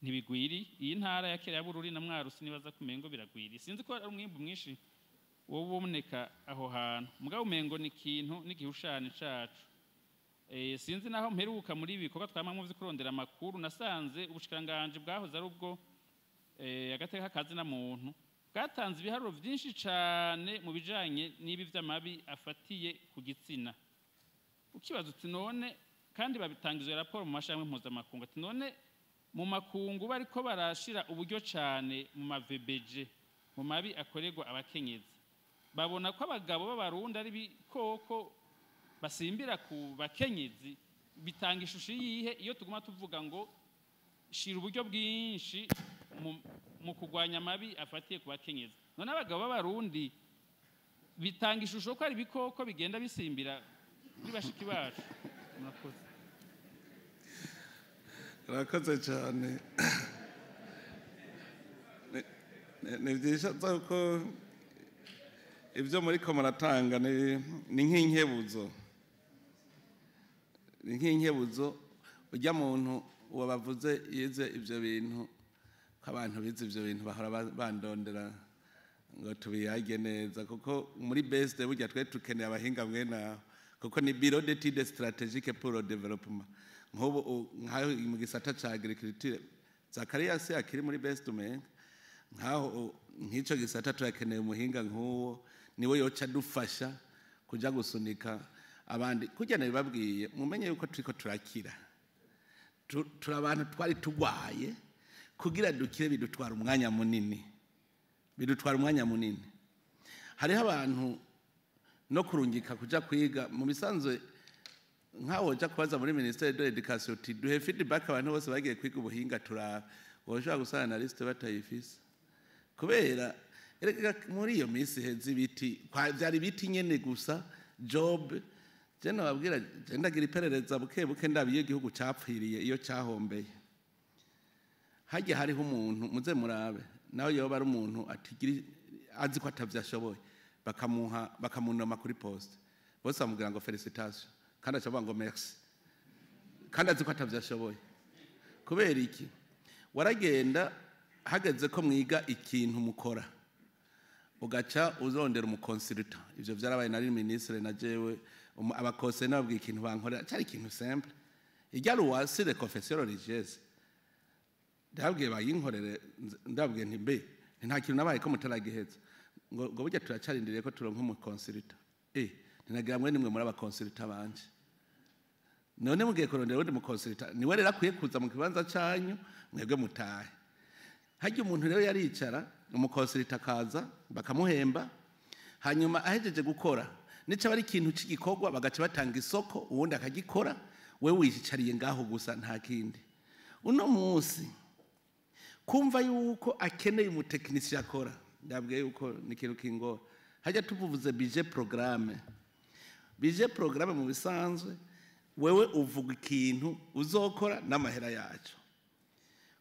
ntibigwiri. Iyi ntara ya kera ya Bururi na Mwaro, sinibaza ko umengo biragwiri, sinzi ko ari umwimbu mwinshi wowe uboneka aho hantu, mugabo umengo ni ikintu n'igihushane cacu. Sinzi naho mperuka muri ibi bikorwa twamamwo vyo kurondera amakuru, nasanze ubushikiranganji bwahoze ari ubwo agateka kazi na muntu bwatanze ibiharuro vyinshi cane mu bijanye n'ibi vy'amabi afatiye ku gitsina. Ukibaza uti: "None", kandi babitanga izo raporo mu mashami mpuzamakungu, ati: "None mu makungu bariko barashira uburyo cane mu ma VBG, mu mabi akorerwa abakenyezi, babona ko abagabo b'Abarundi ari ibikoko basimbira ku bakenyezi, bitanga ishusho yihe iyo tuguma tuvuga ngo shira uburyo bwinshi mu kurwanya amabi afatiye ku bakenyezi? None abagabo b'Abarundi bitanga ishusho ko ari ibikoko bigenda bisimbira kuri bashiki bacu?" Murakoze. Urakoze cyane. Ni byiza ko ibyo muri ko muratanga ni nk'inkebuzo, ni nk'inkebuzo. Ujya muntu uwo bavuze yize ibyo bintu, ko abantu bize ibyo bintu bahora bandondera ngo tubiyage neza, kuko muri BESD burya twe tukeneye abahinga mwene aho, kuko ni Bureau d'études stratégiques pour le développement. Nk'ubu nkaho mu gisata ca agriculture, Zakarias akiri muri BESD, umenga nkaho nk'ico gisata turakeneye umuhinga nk'uwo, niwe yoca dufasha kuja gusunika abandi. Kurya nabibabwiye, mumenye yuko turiko turakira. Turi abantu twari tugwaye, kugira dukire bidutwara umwanya munini, bidutwara umwanya munini. Hariho abantu no kurungika kuja kwiga mu bisanzwe, nkaho woja kubaza muri ministère de l'éducation uti: "Duhe feedback abantu bose bagiye kwiga ubuhinga turaba", woshobora gusanga na liste batayifise, kubera erega muri iyo minsi iheze ibiti vyari ibiti nyene gusa. Job je nababwira, je ndagira iperereza buke buke, ndaba iyo igihugu capfiriye, iyo cahombeye. Hajya hariho umuntu, muze murabe, nawe yoba ari umuntu atigira, azi ko atavyo ashoboye, bakamuha, bakamunoma kuri poste, bose bamubwira ngo "Félicitations", kandi aca avuga ngo "Merci", kandi azi ko atavyo ashoboye. Kubera iki? Waragenda hageze ko mwiga ikintu mukora, ugaca uzondera umu consultant. Ivyo vyarabaye, nari ministre na jewe abakose nababwiye ikintu bankorera, cyari ikintu simple, irya loi sur les confessions religieuses. Ndababwiye bayinkorere, ndababwiye nti: "Mbe nta kintu nabaye ko mutaragiheza?" Ngo burya turacarindiriye ko turonka umu consultant. Ninagira mwe nimwe muri aba consultant banje. None mugiye kurondera undi mu consultant, niwe rero akwiye kuza mu kibanza canyu, mwebwe mutahe. Harya umuntu rero yaricara, umu consultant akaza bakamuhemba, hanyuma ahejeje gukora nico bari ikintu c'igikorwa bagaca batanga isoko, uwundi akagikora, wewe wicariye ngaho gusa nta kindi. Uno munsi kumva yuko akeneye umu technicien akora, ndabwiye yuko ni ikintu kingora. Hajya tuvuze budget programme, budget programme mu bisanzwe wewe uvuga ikintu uzokora n'amahera yacu,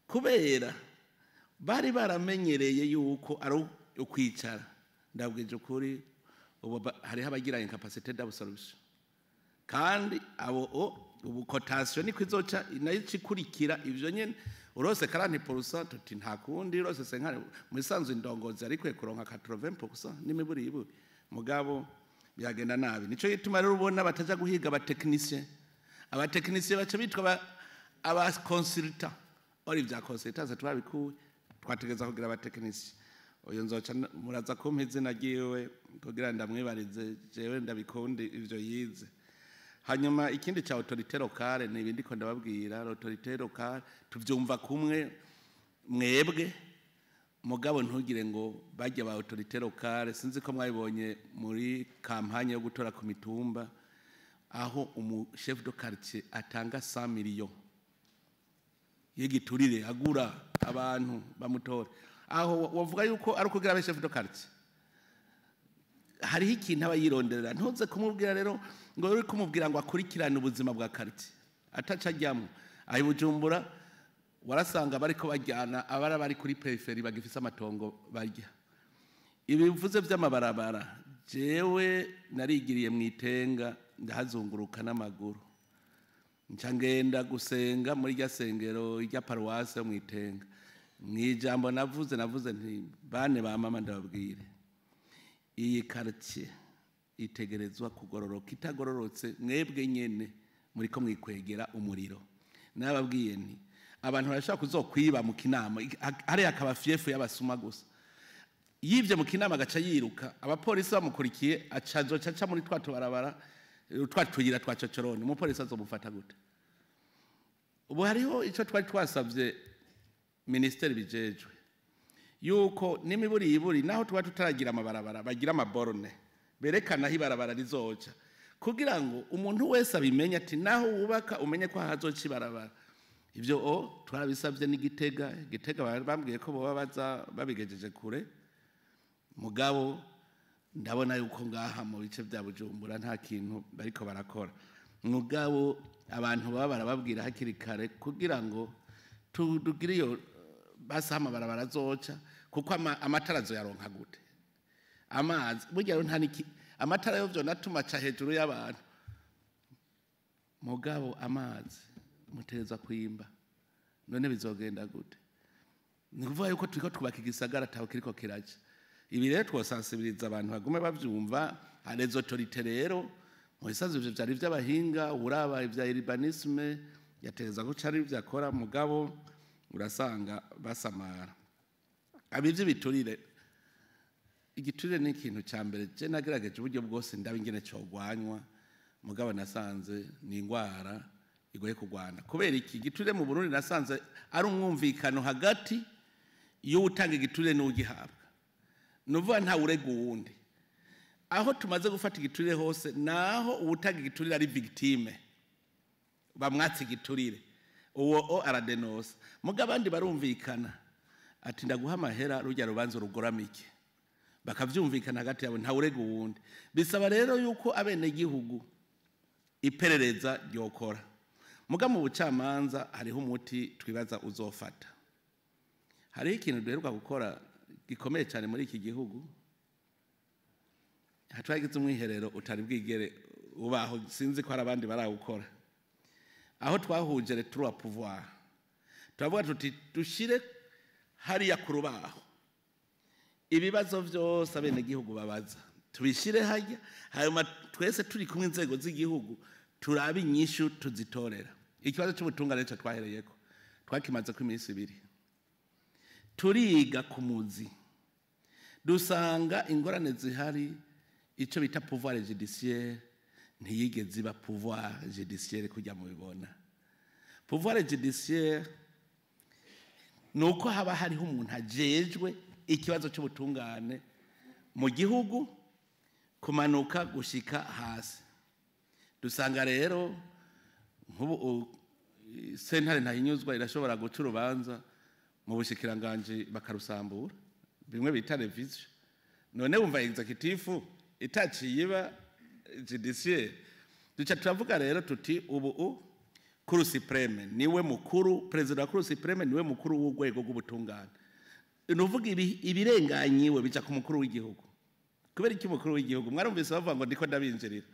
kubera bari baramenyereye yuko ari ukwicara. Ndabwije ukuri, ubu hariho abagira incapacité d'absorption, kandi abo ubu cotation niko izoca nayo ikurikira ivyo nyene. Urose 40% tuti nta kundi, urose 50 mu isanzwe indongozi ariko kuronka 80% n'imiburi iburi, mugabo byagenda nabi. Nico gituma rero ubona bataja guhiga aba technicien, aba technicien baca bitwa aba consultant. Ori vya consultant twabikuye, twategeza kugira aba technicien. Uyu nzoca muraza kumpa izina ryiwe kugira ndamwibarize, jewe ndabikundi ivyo yize. Hanyuma ikindi cha autorité locale ni ibindi ko ndababwira. Autorité locale tuvyumva kumwe mwebwe, mugabo ntugire ngo bajya ba autorité locale. Sinzi ko mwabibonye muri campagne yo gutora ku mitumba, aho umu chef de quartier atanga 100 millions y'igiturire agura abantu bamutora. Aho wavuga yuko ari ukugira abe chef de quartier, hariho ikintu aba yironderera. Ntuze kumubwira rero ngo uri kumubwira ngo akurikirane ubuzima bwa quartier ataca ajyamo. Aho Bujumbura warasanga bariko bajyana abara bari kuri périphérie bagifise amatongo barya. Ibi bivuze vy'amabarabara, jewe narigiriye mu Itenga, ndahazunguruka n'amaguru, nca ngenda gusenga muri rya sengero rya paruwase yo mu Itenga. Mw'ijambo navuze nti: "Bane ba mama, ndababwire, iyi quartier itegerezwa kugororoka. Itagororotse, mwebwe nyene muriko mwikwegera umuriro." Nababwiye nti abantu barashobora kuzokwiba mu Kinama, hariya akaba fief y'abasuma gusa. Yivye mu Kinama agaca yiruka, abapolisi bamukurikiye, aca azoca aca muri twa tubarabara, twa tuyira twa cocorone, umupolisi azomufata gute? Ubu hariho ico twari twasavye ministeri bijejwe, yuko n'imiburi iburi naho tuba tutaragira amabarabara, bagira ama bornes berekana aho ibarabara rizoca, kugira ngo umuntu wese abimenye, ati naho wubaka umenye ko hazoca ibarabara. Ivyo o twarabisabye n'Igitega. Gitega bambwiye ko boba baza babigejeje kure, mugabo ndabona yuko ngaha mu bice bya Bujumbura nta kintu bariko barakora. Mugabo abantu baba barababwira hakiri kare kugira ngo tugire iyo basi aho amabarabara azoca, kuko amatara azoyaronka gute? Amazi burya rero nta niki, amatara yo vyonatuma aca hejuru y'abantu, mugabo amazi mutereza kwimba, none bizogenda gute? Ni ukuvuga yuko turiko twubaka igisagara ataho kiriko kiraja. Ibi rero twosansibiriza abantu bagume bavyumva. Les autorités rero mu bisanzwe ivyo vyari vy'abahinga, uraba ivya urbanisme yatereza ko cari ivyo akora, mugabo urasanga basamara. Abivyo biturire, igiturire ni ikintu ca mbere je nagerageje uburyo bwose ndaba ingene cogwanywa, mugabo nasanze ni ingwara igoye kurwana. Kubera iki? Igiturire mu Burundi nasanze ari umwumvikano hagati y'uwutanga igiturire n'ugihabwa, ni ukuvuga ntawe urega uwundi. Aho tumaze gufata igiturire hose, naho uwutanga igiturire ari victime, bamwatse igiturire, uwo o aradenosa, muga abandi barumvikana ati: "Ndaguha amahera, rujya rubanza urugoramike." Bakavyumvikana hagati yabo, ntawe urega uwundi. Bisaba rero yuko abenegihugu iperereza ryokora, muga mu bucamanza hariho umuti twibaza uzofata. Hariho ikintu duheruka gukora gikomeye cyane muri iki gihugu. Twagize umwiherero utari bwigere ubaho, sinzi ko hari abandi barawukora, aho twahuje les trois pouvoirs, turavuga tuti dushire hariya ku rubaho ibibazo byose abenegihugu babaza, tubishire hajya, hanyuma twese turi kumwe, inzego z'igihugu, turabe inyishu tuzitorera. Ikibazo cy'ubutungane cyo twahereyeko, twakimaze ko iminsi 2 turiga ku muzi. Dusanga ingorane zihari, icyo bita pouvoir judiciaire ntiyigeze iba pouvoir judiciaire kujya mubibona. Pouvoir judiciaire ni uko haba hariho umuntu ajejwe ikibazo cy'ubutungane mu gihugu kumanuka gushika hasi. Dusanga rero nk'ubu sentare ntahinyuzwa irashobora guca urubanza mu bushikiranganji bakarusambura, bimwe bita révision. None wumva exécutif itaciye iba judiciaire? Duca turavuga rero tuti ubu Cour suprême niwe mukuru, perezida wa Cour suprême niwe mukuru w'urwego rw'ubutungane. Ni uvuga ibirenganyiwe bica ku mukuru w'igihugu. Kubera iki umukuru w'igihugu? Mwarumvise bavuga ngo ndiko ndabinjirira.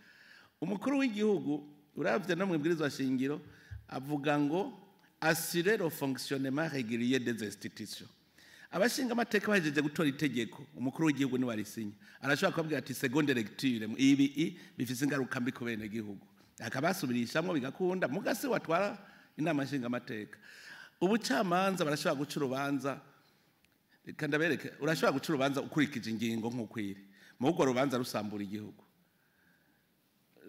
Umukuru w'igihugu, uravye no mu ibwirizwa shingiro, avuga ngo assurer le fonctionnement régulier des institutions. Abashinga amateka bahejeje gutora itegeko, umukuru w'igihugu niwe arisinya. Arashobora kubabwira ati seconde lecture, ibi bifise ingaruka mbi ku bene gihugu, akabasubirishamwo bigakunda. Mugasi watwara inama nshinga amateka. Ubucamanza barashobora guca urubanza. Reka ndabereke, urashobora guca urubanza ukurikije ingingo nk'ukwiri, mu urwo rubanza rusambura igihugu.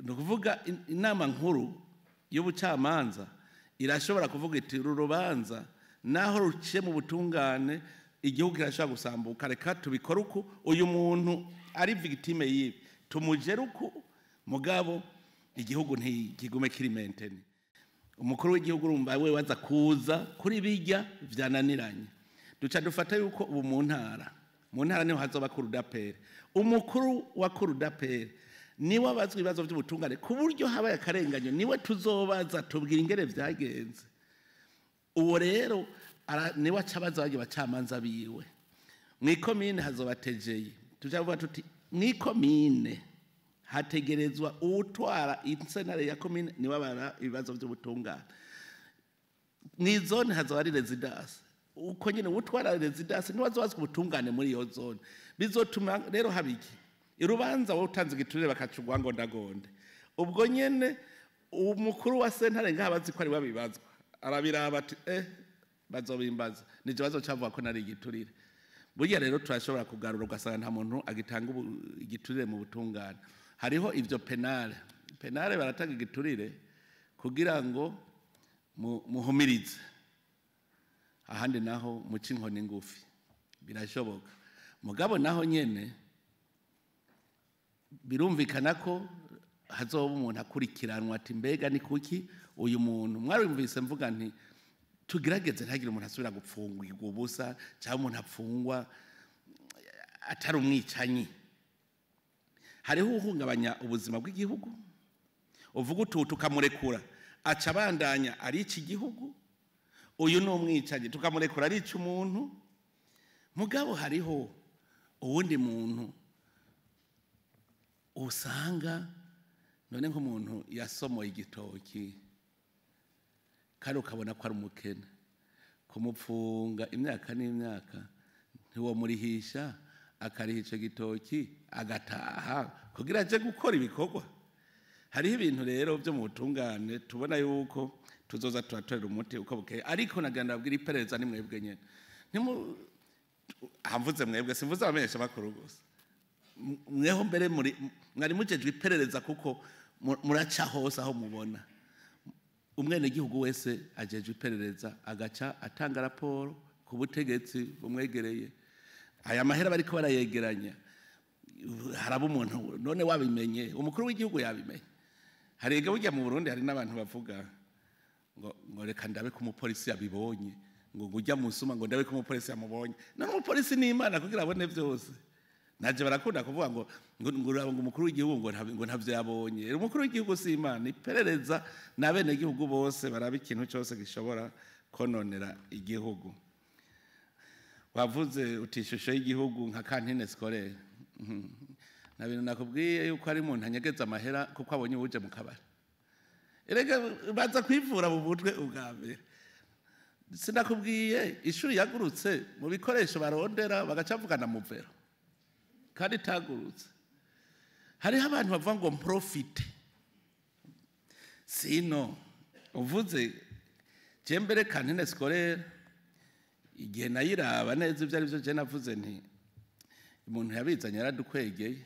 Ni ukuvuga inama nkuru y'ubucamanza irashobora kuvuga iti uru rubanza naho ruciye mu butungane, igihugu kirashobora gusambuka, reka tubikore uku, uyu muntu ari victime y'ibi tumugere uku, mugabo igihugu ntikigume kiri maintenu. Umukuru w'igihugu urumva we waza kuza kuri bijya vyananiranye. Duca dufata yuko ubu mu ntara niho hazoba cour d'appel. Umukuru wa cour d'appel niwe abazwa ibibazo by'ubutungane, ku buryo habaye akarenganyo niwe tuzobaza, tubwira ingene vyagenze. Uwo rero niwe aca abaza barya bacamanza biwe. Mw'ikomine hazoba TGI. Tuja kuvuga tuti mw'ikomine hategerezwa uwutwara insentare ya komine, niwe abara ibibazo by'ubutungane. Mw'izone hazoba ari résidence, uko nyine uwutwara résidence niwe azobazwa ubutungane muri iyo zone. Bizotuma rero haba iki? Urubanza wowe utanze igiturire bakacugwa ngo ndagonde, ubwo nyene umukuru wa sentare ngaha bazi ko ari we abibazwa, arabiraba ati bazobimbaza, nije bazocavuga ko nari igiturire. Burya rero turashobora kugarura ugasanga nta muntu agitanga igiturire mu butungane. Hariho ivyo pénal. Pénal baratanga igiturire kugira ngo muhumirize, ahandi naho muca inkoni ngufi, birashoboka. Mugabo naho nyene birumvikana ko hazoba umuntu akurikiranwa ati mbega ni kuki uyu muntu? Mwarumvise mvuga nti tugerageze ntagire umuntu asubira gupfungirwa ubusa, cyangwa umuntu apfungwa atari umwicanyi. Hariho uhungabanya ubuzima bw'igihugu, uvuga utu tukamurekura aca abandanya arica igihugu, uyu ni umwicanyi, tukamurekura arica umuntu. Mugabo hariho uwundi muntu usanga none nk'umuntu yasomoye igitoki kandi ukabona ko ari umukene, kumupfunga imyaka n'imyaka ntiwomurihisha, akariha icyo gitoki agataha kugira aje gukora ibikorwa. Hariho ibintu rero byo mu butungane tubona yuko tuzoza turatorera umuti uko bukeye. Ariko nagenda abwira iperereza ni mwebwe nyene. Ntimu hamvuze mwebwe, simvuze abamenyesha makuru gusa, mweho mbere muri mwari mujejwe iperereza, kuko muraca hose aho mubona. Umwenegihugu wese ajejwe iperereza, agaca atanga raporo ku butegetsi bumwegereye. Aya mahera bariko barayegeranya, haraba umuntu none wabimenye, umukuru w'igihugu yabimenye. Hari burya mu Burundi hari n'abantu bavuga ngo reka ndabe ko umupolisi yabibonye, ngo ujya musuma, ngo ndabe ko umupolisi yamubonye. None umupolisi ni Imana kugira abone byose? Naje barakunda kuvuga ngo uraba ngo umukuru w'igihugu ngo ntavyo yabonye. Umukuru w'igihugu si Imana. Iperereza n'abenegihugu bose baraba ikintu cyose gishobora kononera igihugu. Wavuze uti ishusho y'igihugu nka cantine scolaire. Na bintu nakubwiye yuko ari umuntu anyegeza amahera kuko abonye uje mu kabari. Erega baza kwivura mu mutwe ubwa mbere. Sinakubwiye ishuri yagurutse, mu bikoresho barondera bagaca bavugana mu vero kandi itagurutse? Hariho abantu bavuga ngo profite sino uvuze. Je mbere cantine scolaire igihe nayiraba neza ibyo ari byo, je navuze nti Umuntu yabizanye yaradukwegeye,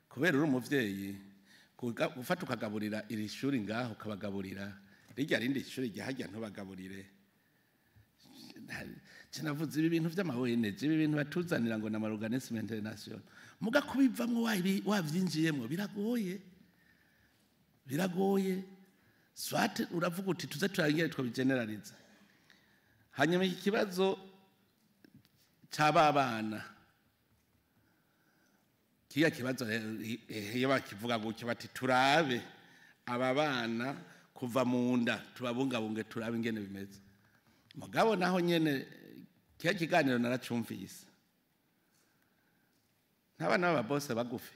kubera uri umuvyeyi gufata ukagaburira iri shuri ngaho, ukabagaburira rirya rindi shuri ryahajya ntubagaburire. Sinavuze ibi bintu vy'ama ONG, ibi bintu batuzanira ngo n'ama organisme international, muga kubivamwo wavyinjiyemwo biragoye, biragoye. Soit uravuga uti tuze turangire twabigeneraliza. Hanyuma iki kibazo c'aba bana, kiya kibazo iyo bakivuga gutyo bati turabe aba bana kuva mu nda, tubabungabunge, turabe ingene bimeze. Mugabo naho nyene kiya kiganiro naracumvise, ntabana b'aba bose bagufi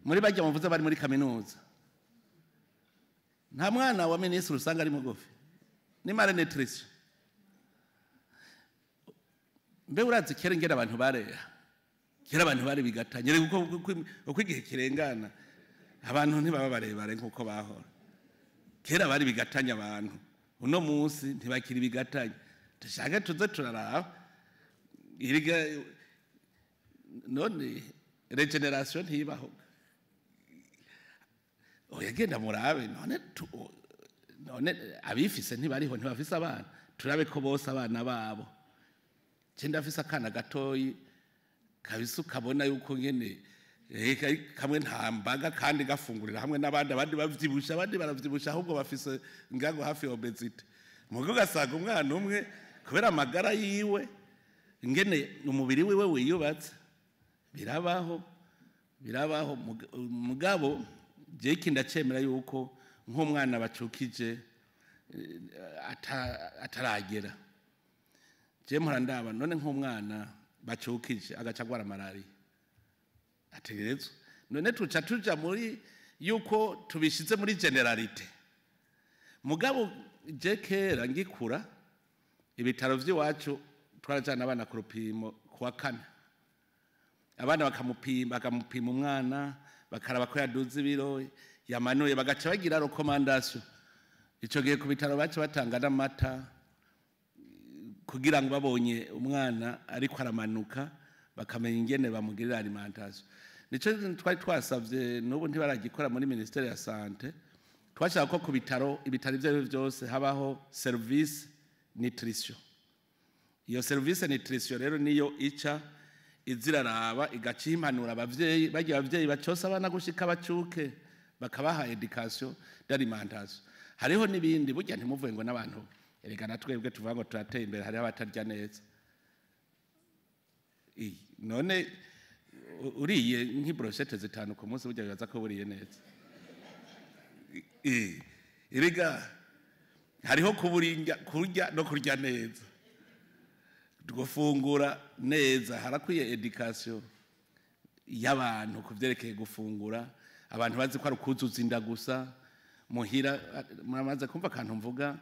muri bajya muvuze bari muri kaminuza, nta mwana wa minisitiri usanga ari mugufi, ni malnutrition. Mbe urazi kera ingene abantu bareha? Kera abantu bari bigatanye, kuko uko igihe kirengana abantu ntibaba barebare nkuko bahora. Kera bari bigatanya abantu, uno munsi ntibakiri bigatanya. Dushaka tuze turaraba iriga none regeneration ntibaho. Oya, genda murabe none none abifise ntibariho, ntibafise abana? Turabe ko bose abana babo. Je ndafise akana gatoyi kabisa, ukabona yuko nyene kamwe nta mbaga, kandi gafungurira hamwe n'abandi. Abandi bavyibusha, abandi baravyibusha, ahubwo bafise ngango hafi ya obésité. Mugo ugasanga umwana umwe kubera amagara yiwe, ingene umubiri wiwe wiyubatse, birabaho, birabaho. Mugabo je iki ndacemera yuko nk'umwana bacukije ataragera, je mpora ndaba none nk'umwana bacukije agaca agwara malariya ategerezwa, none tuca tuja muri yuko tubishize muri généralité. Mugabo je kera ngikura, ibitaro vy'iwacu twarajana abana ku rupimo kuwa kane, abana bakamupima, bakamupima umwana, bakaraba ko yaduze ibiro, yamanuye, bagaca bagira recommandation. Ico gihe ku bitaro baca batanga n'amata kugira ngo babonye umwana ariko aramanuka bakamenya ingene bamugirira alimentation. Nico twari twasavye, n'ubu ntibaragikora muri ministère ya santé. Twashaka ko ku bitaro, ibitaro ivyo arivyo vyose, habaho service nutrition. Iyo service nutrition rero niyo ica iziraraba, igaca impanura abavyeyi bagiye, abavyeyi bacosa abana gushika bacuke, bakabaha éducation d'alimentation. Hariho n'ibindi burya, ntimuvuge ngo n'abantu, erega na twebwe tuvuga ngo turateye imbere, hariho abatarya neza. None uriye nk'i brochettes 5 ku munsi, burya bibaza ko buriye neza? Erega hariho kuburinga kurya no kurya neza, gufungura neza. Harakwiye éducation y'abantu ku vyerekeye gufungura. Abantu bazi ko ari ukuzuza inda gusa muhira. Muramaze kumva akantu mvuga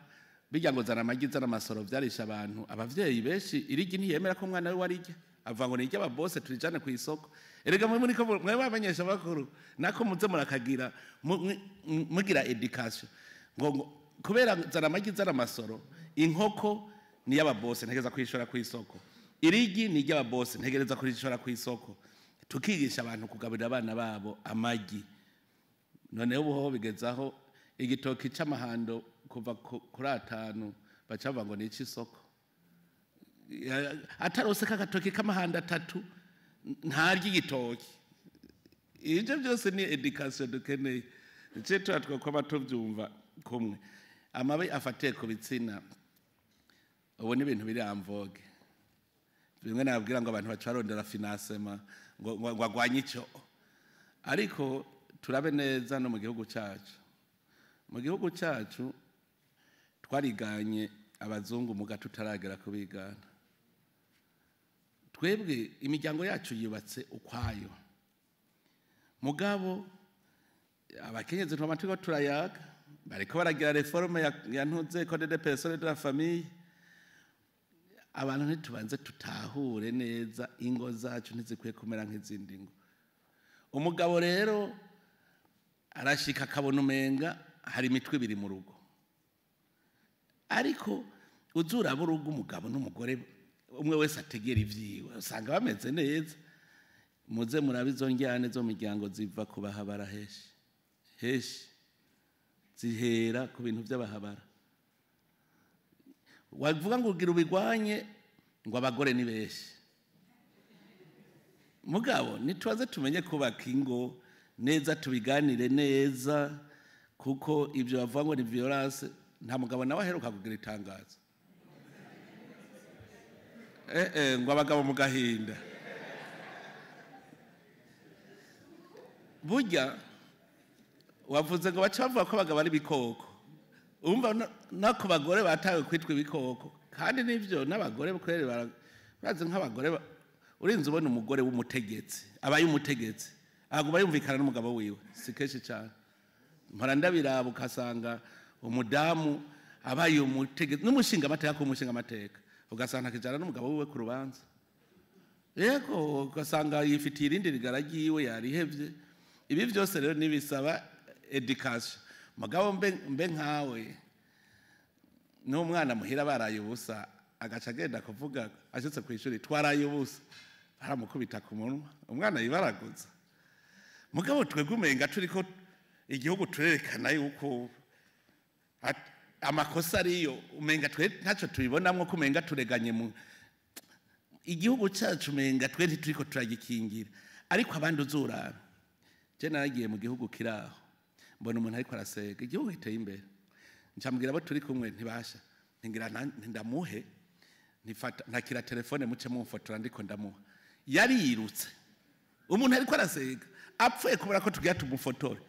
bijya ngo zana amagi, zana amasoro, vyarisha abantu. Abavyeyi benshi irigi ntiyemera ko umwana we warirya, avuga ngo ni iry'ababose, turijane ku isoko. Erega mwe muriko mwe bamenyesha bakuru nako muze murakagira mugira éducation ngo kubera zana amagi, zana amasoro, inkoko ni y'ababose, ntegereza kuyishora ku isoko, irigi ni iry'ababose, ntegereza kurishora ku isoko. Tukigisha abantu kugaburira abana babo amagi. Noneho ubu ho bigezaho igitoki c'amahando kuva kuri 5 baca bavuga ngo ni ic'isoko. Atarose k'agatoki k'amahando 3 ntarya igitoki. Ibyo byose ni éducation dukeneye. Icyo tuba twakoma tubyumva kumwe. Amabi afatiye ku bitsina ubu ni ibintu biri en vogue. Bimwe nababwira ngo abantu baca barondera financement ngo agwanye ico, ariko turabe neza no mu gihugu cacu. Mu gihugu cacu twariganye abazungu, muga tutaragera kubigana. Twebwe imiryango yacu yubatse ukwayo, mugabo abakenyezi twama turiko turayaga, bariko baragira réforme ya ntuze code de personnes de la famille. Abantu ntitubanze tutahure neza, ingo zacu ntizikwiye kumera nk'izindi ngo. Umugabo rero arashika akabona umenga hari imitwe ibiri mu rugo, ariko uzuraba urugo umugabo n'umugore. Umwe wese ategera ivyiwe, usanga bameze neza. Muze murabe izo njyane zo miryango ziva ku bahabara heshi heshi, zihera ku bintu by'abahabara. Wavuga ngo ugira ubigwanye, ngo abagore ni benshi. Mugabo nitubaze tumenye kubaka ingo neza, tubiganire neza, kuko ibyo bavuga ngo ni violence, nta mugabo nawe aheruka kugira itangazo ngo abagabo mu gahinda. Burya wavuze ngo baca bavuga ko abagabo ari ibikoko, umva no ku bagore batawe kwitwa ibikoko. Kandi nivyo n'abagore kweri barazi nk'abagore urinze ubona umugore w'umutegetsi abaye umutegetsi aguma yumvikana n'umugabo wiwe, si kenshi cyane. Mpora ndabiraba ukasanga umudamu abaye umutegetsi n'umushinga amateka, ku mushinga amateka ugasanga akijana n'umugabo wiwe ku rubanza, yego ugasanga yifitiye irindi rigara ryiwe yarihevye. Ibi byose rero nibisaba education. Mugabo mbe nkawe n'umwana muhira baraye ubusa, agaca agenda kuvuga ashitse ku ishuri twaraye ubusa, baramukubita ku munwa, umwana yibaraguza. Mugabo twebwe umenga turiko igihugu turerekana yuko amakosa ariyo, umenga twe ntacyo tubibonamwo, ko umenga tureganye mu igihugu cyacu, umenga twe ntituriko turagikingira. Ariko abandi uzuraba, je naragiye mu gihugu kiraho mbona umuntu ariko arasega, igihugu giteye imbere, ncambwira abo turi kumwe ntibasha, ntingira ndamuhe, ntifata ntakira telefone muce mumfotora ndiko ndamuha. Yarirutse umuntu ariko arasega apfuye kubera ko tugiye tumufotore,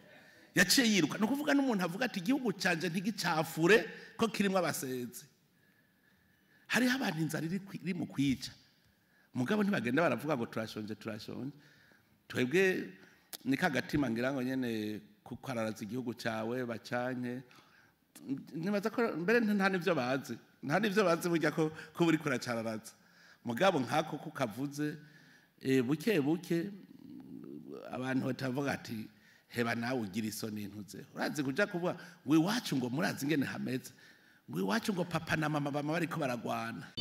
yaciye yiruka. Ni ukuvuga n'umuntu avuga ati igihugu canje ntigicafure ko kirimo abasenzi. Hariho abantu inzara iri mu kwica, mugabo ntibagenda baravuga ngo turashonje turashonje. Twebwe ni kagatima ngira ngo nyene kukararaza igihugu cyawe bacanke, nibaza ko mbere nta nivyo bazi, nta nivyo bazi burya ko buri kuracararaza. Mugabo nkako kukavuze buke buke abantu batavuga ati heba nawe ugira isoni ntuze. Urazi kuja kuvuga ngo iwacu ngo murazi ingene hameze, ngo iwacu ngo papa na mama bama bariko baragwana.